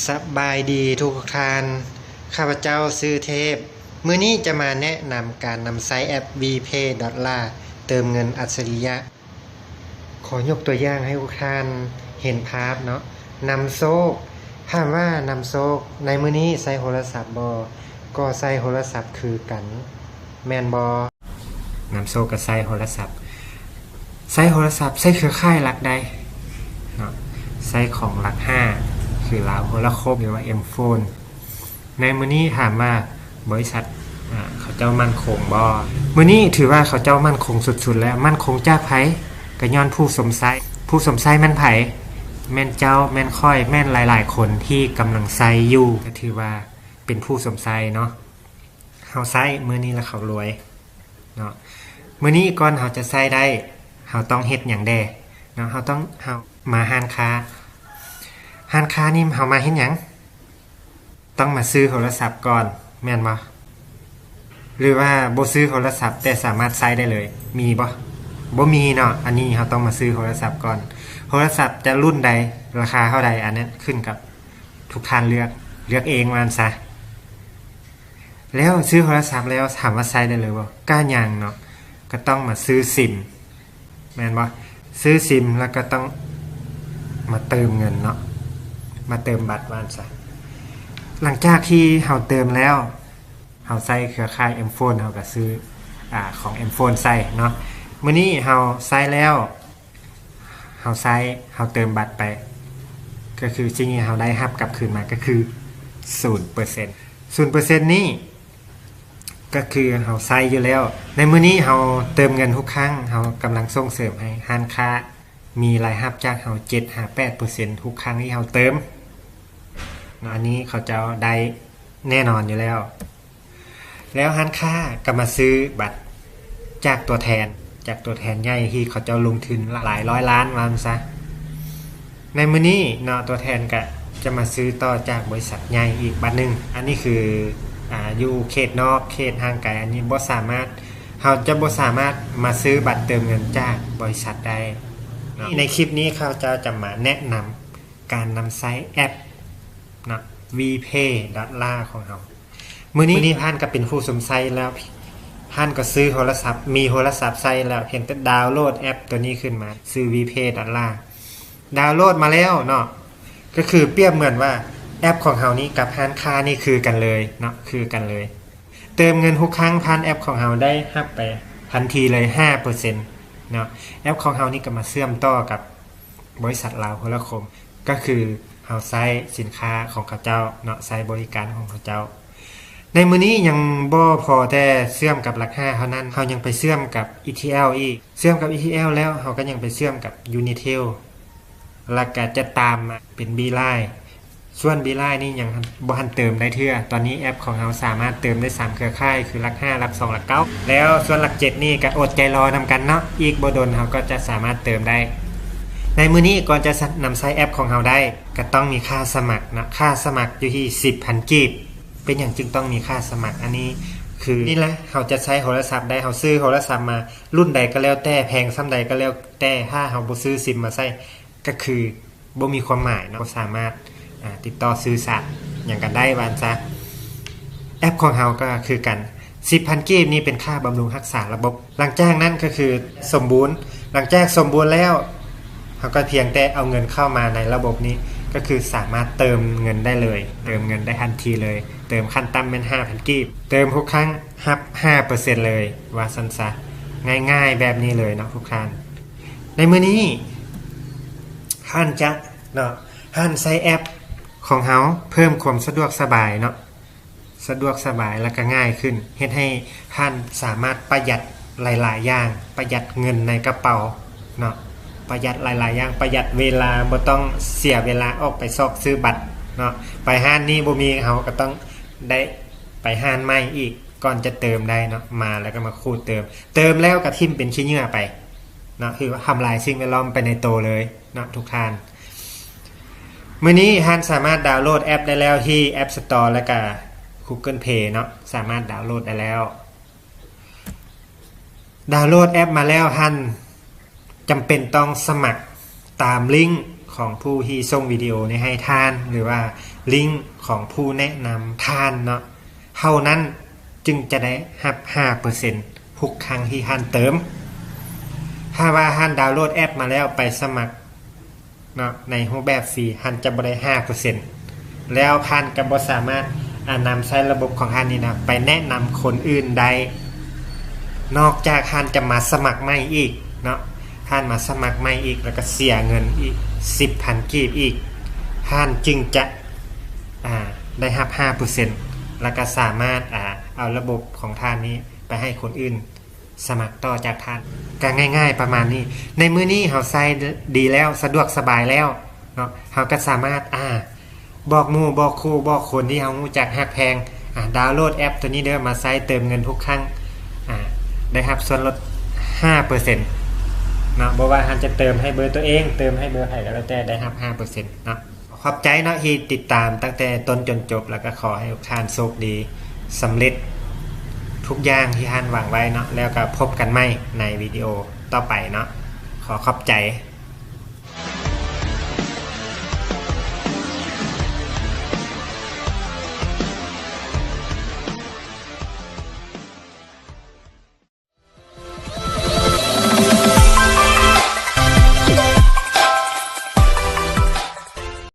ສະບາຍດີທຸກທ່ານ, ຂ້າພະເຈົ້າຊື່ເທບ. ມື້ນີ້ຈະມາແນະນຳການນຳໃຊ້ແອັບ ວີເພ ດອລລາ ເຕີມເງິນອັດສະລິຍະ. ຂໍຍົກຕົວຢ່າງໃຫ້ທຸກທ່ານເຫັນພາບເນາະ, ນຳໂຊກ. ຖາມວ່ານຳໂຊກໃນມື້ນີ້ໃຊ້ໂທລະສັບບໍ່? ກໍໃຊ້ໂທລະສັບຄືກັນ ແມ່ນບໍ່? ນຳໂຊກກໍໃຊ້ໂທລະສັບ, ໃຊ້ໂທລະສັບ ໃຊ້ເຄືອຂ່າຍຫຼັກໃດເນາະ, ໃຊ້ຂອງຫຼັກຫ້າ ຄືລາວໂທລະຄົມ ຫຼືວ່າເອັມໂຟນ. ໃນມື້ນີ້ຖາມວ່າບໍລິສັດ ອາ ເຂົາເຈົ້າໝັ້ນຄົງບໍ່? ມື້ນີ້ຖືວ່າເຂົາເຈົ້າໝັ້ນຄົງສຸດໆແລ້ວ. ໝັ້ນຄົງຈາກໃຜ? ກໍຍ້ອນຜູ້ຊົມໃຊ້. ຜູ້ຊົມໃຊ້ແມ່ນໃຜ? ແມ່ນເຈົ້າ, ແມ່ນຂ້ອຍ, ແມ່ນຫຼາຍໆຄົນທີ່ກຳລັງໃຊ້ຢູ່, ກໍຖືວ່າເປັນຜູ້ຊົມໃຊ້ເນາະ. ເຮົາໃຊ້ມື້ນີ້ລະເຂົາລວຍເນາະ. ມື້ນີ້ກ່ອນເຮົາຈະໃຊ້ໄດ້ ເຮົາຕ້ອງເຮັດຫຍັງແດ່ເນາະ? ເຮົາຕ້ອງ ເຮົາມາຮ້ານຄ້າ. ຮ້ານຄ້ານີ້ເຮົາມາເຮັດຫຍັງ? ຕ້ອງມາຊື້ໂທລະສັບກ່ອນ ແມ່ນບໍ່? ຫຼືວ່າບໍ່ຊື້ໂທລະສັບແຕ່ສາມາດໃຊ້ໄດ້ເລີຍ ມີບໍ່? ບໍ່ມີເນາະ. ອັນນີ້ເຮົາຕ້ອງມາຊື້ໂທລະສັບກ່ອນ. ໂທລະສັບຈະລຸ້ນໃດ ລາຄາເທົ່າໃດ ອັນນັ້ນຂຶ້ນກັບທຸກທ່ານເລືອກ ເລືອກເອງວ່າຊັ້ນຊະ. ແລ້ວຊື້ໂທລະສັບແລ້ວຖາມວ່າໃຊ້ໄດ້ເລີຍບໍ່? ກະຍັງເນາະ, ກະຕ້ອງມາຊື້ຊິມ ແມ່ນບໍ່? ຊື້ຊິມແລ້ວກໍຕ້ອງມາເຕີມເງິນເນາະ, ມາເຕີມບັດວ່າຊັ້ນຊະ. ຫຼັງຈາກທີ່ເຮົາເຕີມແລ້ວ ເຮົາໃຊ້ເຄືອຂ່າຍເອັມໂຟນ ເຮົາກໍຊື້ ອາ ຂອງເອັມໂຟນໃສ່ເນາະ. ມື້ນີ້ເຮົາໃຊ້ແລ້ວ ເຮົາໃຊ້ ເຮົາເຕີມບັດໄປ ກໍຄືສິ່ງທີ່ເຮົາໄດ້ຮັບກັບຄືນມາກໍຄືສູນເປີເຊັນ. ສູນເປີເຊັນນີ້ ກໍຄືເຮົາໃຊ້ຢູ່ແລ້ວ. ໃນມື້ນີ້ເຮົາເຕີມເງິນທຸກຄັ້ງ ເຮົາກຳລັງສົ່ງເສີມໃຫ້ຮ້ານຄ້າມີລາຍຮັບຈາກເຮົາເຈັດຫາແປດເປີເຊັນທຸກຄັ້ງທີ່ເຮົາເຕີມເນາະ. ອັນນີ້ເຂົາເຈົ້າໄດ້ແນ່ນອນຢູ່ແລ້ວ. ແລ້ວຮ້ານຄ້າກໍມາຊື້ບັດຈາກຕົວແທນ ຈາກຕົວແທນໃຫຍ່ທີ່ເຂົາເຈົ້າລົງທຶນຫຼາຍຮ້ອຍລ້ານວ່າຊັ້ນຊະ. ໃນມື້ນີ້ເນາະ ຕົວແທນກະຈະມາຊື້ຕໍ່ຈາກບໍລິສັດໃຫຍ່ອີກບັດໜຶ່ງ. ອັນນີ້ຄື ອາ ຢູ່ເຂດນອກ ເຂດຫ່າງໄກ ອັນນີ້ບໍ່ສາມາດ ເຮົາຈະບໍ່ສາມາດມາຊື້ບັດເຕີມເງິນຈາກບໍລິສັດໄດ້ເນາະ. ໃນຄລິບນີ້ຂ້າພະເຈົ້າຈະມາແນະນຳການນຳໃຊ້ແອັບເນາະ ວີເພ ດອລລາ ຂອງເຮົາ. ມື້ນີ້ທ່ານກໍເປັນຜູ້ຊົມໃຊ້ແລ້ວ ທ່ານກໍຊື້ໂທລະສັບ ມີໂທລະສັບໃຊ້ແລ້ວ ພຽງແຕ່ດາວໂຫຼດແອັບຕົວນີ້ຂຶ້ນມາ ຊື່ ວີເພ ດອລລາ. ດາວໂຫຼດມາແລ້ວເນາະ ກໍຄືປຽບເໝືອນວ່າແອັບຂອງເຮົານີ້ກັບຮ້ານຄ້ານີ້ຄືກັນເລີຍເນາະ ຄືກັນເລີຍ. ເຕີມເງິນທຸກຄັ້ງຜ່ານແອັບຂອງເຮົາໄດ້ຮັບໄປທັນທີເລີຍຫ້າເປີເຊັນເນາະ. ແອັບຂອງເຮົານີ້ກໍມາເຊື່ອມຕໍ່ກັບ ບໍລິສັດລາວໂທລະຄົມ ກໍຄືເຮົາໃຊ້ສິນຄ້າຂອງເຂົາເຈົ້າເນາະ ໃຊ້ບໍລິການຂອງເຂົາເຈົ້າ. ໃນມື້ນີ້ຍັງບໍ່ພໍແຕ່ເຊື່ອມກັບຫຼັກຫ້າເທົ່ານັ້ນ ເຮົາຍັງໄປເຊື່ອມກັບ ອີທີແອລ ອີກ. ເຊື່ອມກັບ ອີທີແອລ ແລ້ວ ເຮົາກໍຍັງໄປເຊື່ອມກັບ Unitel ແລ້ວກໍຈະຕາມມາເປັນ Beeline. ສ່ວນ Beeline ນີ້ຍັງບໍ່ທັນເຕີມໄດ້ເທື່ອ. ຕອນນີ້ແອັບຂອງເຮົາສາມາດເຕີມໄດ້ສາມເຄືອຂ່າຍ ຄືຫຼັກຫ້າ ຫຼັກສອງ ຫຼັກເກົ້າ ແລ້ວສ່ວນຫຼັກເຈັດນີ້ກໍອົດໃຈລໍນຳກັນເນາະ, ອີກບໍ່ດົນເຮົາກໍຈະສາມາດເຕີມໄດ້. ໃນມື້ນີ້ກ່ອນຈະນຳໃຊ້ແອັບຂອງເຮົາໄດ້ ກໍຕ້ອງມີຄ່າສະໝັກເນາະ, ຄ່າສະໝັກຢູ່ທີ່ສິບພັນກີບ. ເປັນຫຍັງຈຶ່ງຕ້ອງມີຄ່າສະໝັກ? ອັນນີ້ຄື ນີ້ແຫຼະ ເຮົາຈະໃຊ້ໂທລະສັບໄດ້, ເຮົາຊື້ໂທລະສັບມາ ລຸ້ນໃດກໍແລ້ວແຕ່ ແພງສ່ຳໃດກໍແລ້ວແຕ່ ຖ້າເຮົາບໍ່ຊື້ຊິມມາໃສ່ ກໍຄື ບໍ່ມີຄວາມໝາຍເນາະ, ບໍ່ສາມາດ ອາ ຕິດຕໍ່ສື່ສານຫຍັງກັນໄດ້ວ່າຊັ້ນຊະ. ແອັບຂອງເຮົາກໍຄືກັນ, ສິບພັນກີບນີ້ເປັນຄ່າບຳລຸງຮັກສາລະບົບ. ຫຼັງຈາກນັ້ນກໍຄືສົມບູນ, ຫຼັງຈາກສົມບູນແລ້ວ ເຮົາກໍພຽງແຕ່ເອົາເງິນເຂົ້າມາໃນລະບົບນີ້ ກໍຄືສາມາດເຕີມເງິນໄດ້ເລີຍ, ເຕີມເງິນໄດ້ທັນທີເລີຍ, ເຕີມຂັ້ນຕ່ຳແມ່ນຫ້າພັນກີບ, ເຕີມຫົກຄັ້ງຮັບຫ້າເປີເຊັນເລີຍ ວ່າຊັ້ນຊະ. ງ່າຍໆແບບນີ້ເລີຍເນາະທຸກທ່ານ. ໃນມື້ນີ້ ທ່ານຈະເນາະ ທ່ານໃຊ້ແອັບຂອງເຮົາເພີ່ມຄວາມສະດວກສະບາຍເນາະ, ສະດວກສະບາຍ ແລ້ວກໍງ່າຍຂຶ້ນ, ເຮັດໃຫ້ທ່ານສາມາດປະຢັດຫຼາຍໆຢ່າງ, ປະຢັດເງິນໃນກະເປົາເນາະ, ປະຢັດຫຼາຍໆຢ່າງ, ປະຢັດເວລາ, ບໍ່ຕ້ອງເສຍເວລາອອກໄປຊອກຊື້ບັດເນາະ, ໄປຮ້ານນີ້ບໍ່ມີ ເຮົາກໍຕ້ອງໄດ້ໄປຮ້ານໃໝ່ອີກ. ກ່ອນຈະເຕີມໄດ້ເນາະ ມາແລ້ວກໍມາຂູດເຕີມ ເຕີມແລ້ວກໍຖິ້ມເປັນຂີ້ເຫຍື້ອໄປເນາະ ຄືທຳລາຍສິ່ງແວດລ້ອມໄປໃນໂຕເລີຍເນາະທຸກທ່ານ. ມື້ນີ້ທ່ານສາມາດດາວໂຫຼດແອັບໄດ້ແລ້ວທີ່ App Store ແລ້ວກໍ Google Play ເນາະ ສາມາດດາວໂຫຼດໄດ້ແລ້ວ. ດາວໂຫຼດແອັບມາແລ້ວ ທ່ານຈຳເປັນຕ້ອງສະໝັກຕາມລິ້ງຂອງຜູ້ທີ່ສົ່ງວິດີໂອນີ້ໃຫ້ທ່ານ ຫຼືວ່າລິ້ງຂອງຜູ້ແນະນຳທ່ານເນາະ ເທົ່ານັ້ນຈຶ່ງຈະໄດ້ຮັບຫ້າເປີເຊັນທຸກຄັ້ງທີ່ທ່ານເຕີມ. ຖ້າວ່າທ່ານດາວໂຫຼດແອັບມາແລ້ວໄປສະໝັກ ເນາະ ໃນຮູບແບບຟຣີ ທ່ານຈະບໍ່ໄດ້ຫ້າເປີເຊັນ ແລ້ວທ່ານກໍບໍ່ສາມາດ ອາ ນຳໃຊ້ລະບົບຂອງທ່ານນີ້ນະ ໄປແນະນຳຄົນອື່ນໄດ້ ນອກຈາກທ່ານຈະມາສະໝັກໃໝ່ອີກເນາະ ທ່ານມາສະໝັກໃໝ່ອີກ ແລ້ວກໍເສຍເງິນອີກສິບພັນກີບອີກ ທ່ານຈຶ່ງຈະ ອາ ໄດ້ຮັບຫ້າເປີເຊັນ ແລ້ວກໍສາມາດ ອາ ເອົາລະບົບຂອງທ່ານນີ້ໄປໃຫ້ຄົນອື່ນ ສະໝັກຕໍ່ຈາກທ່ານ ກໍງ່າຍໆປະມານນີ້. ໃນມື້ນີ້ເຮົາໃຊ້ດີແລ້ວ ສະດວກສະບາຍແລ້ວເນາະ ເຮົາກໍສາມາດ ອາ ບອກໝູ່ ບອກຄູ່ ບອກຄົນທີ່ເຮົາຮູ້ຈັກຮັກແພງ ອາ ດາວໂຫຼດແອັບໂຕນີ້ເດີ ມາໃຊ້ເຕີມເງິນທຸກຄັ້ງ ອາ ໄດ້ຮັບສ່ວນລົດຫ້າເປີເຊັນເນາະ ບໍ່ວ່າທ່ານຈະເຕີມໃຫ້ເບີໂຕເອງ ເຕີມໃຫ້ເບີໃຜກໍແລ້ວແຕ່ ໄດ້ຮັບຫ້າເປີເຊັນເນາະ. ຂອບໃຈເນາະທີ່ຕິດຕາມຕັ້ງແຕ່ຕົ້ນຈົນຈົບ ແລ້ວກໍຂໍໃຫ້ທຸກທ່ານໂຊກດີ ສຳເລັດທຸກຢ່າງທີ່ທ່ານຫວັງໄວ້ເນາະ ແລ້ວກໍພົບກັນໃໝ່ໃນວິດີໂອຕໍ່ໄປເນາະ. ຂໍຂອບໃຈ.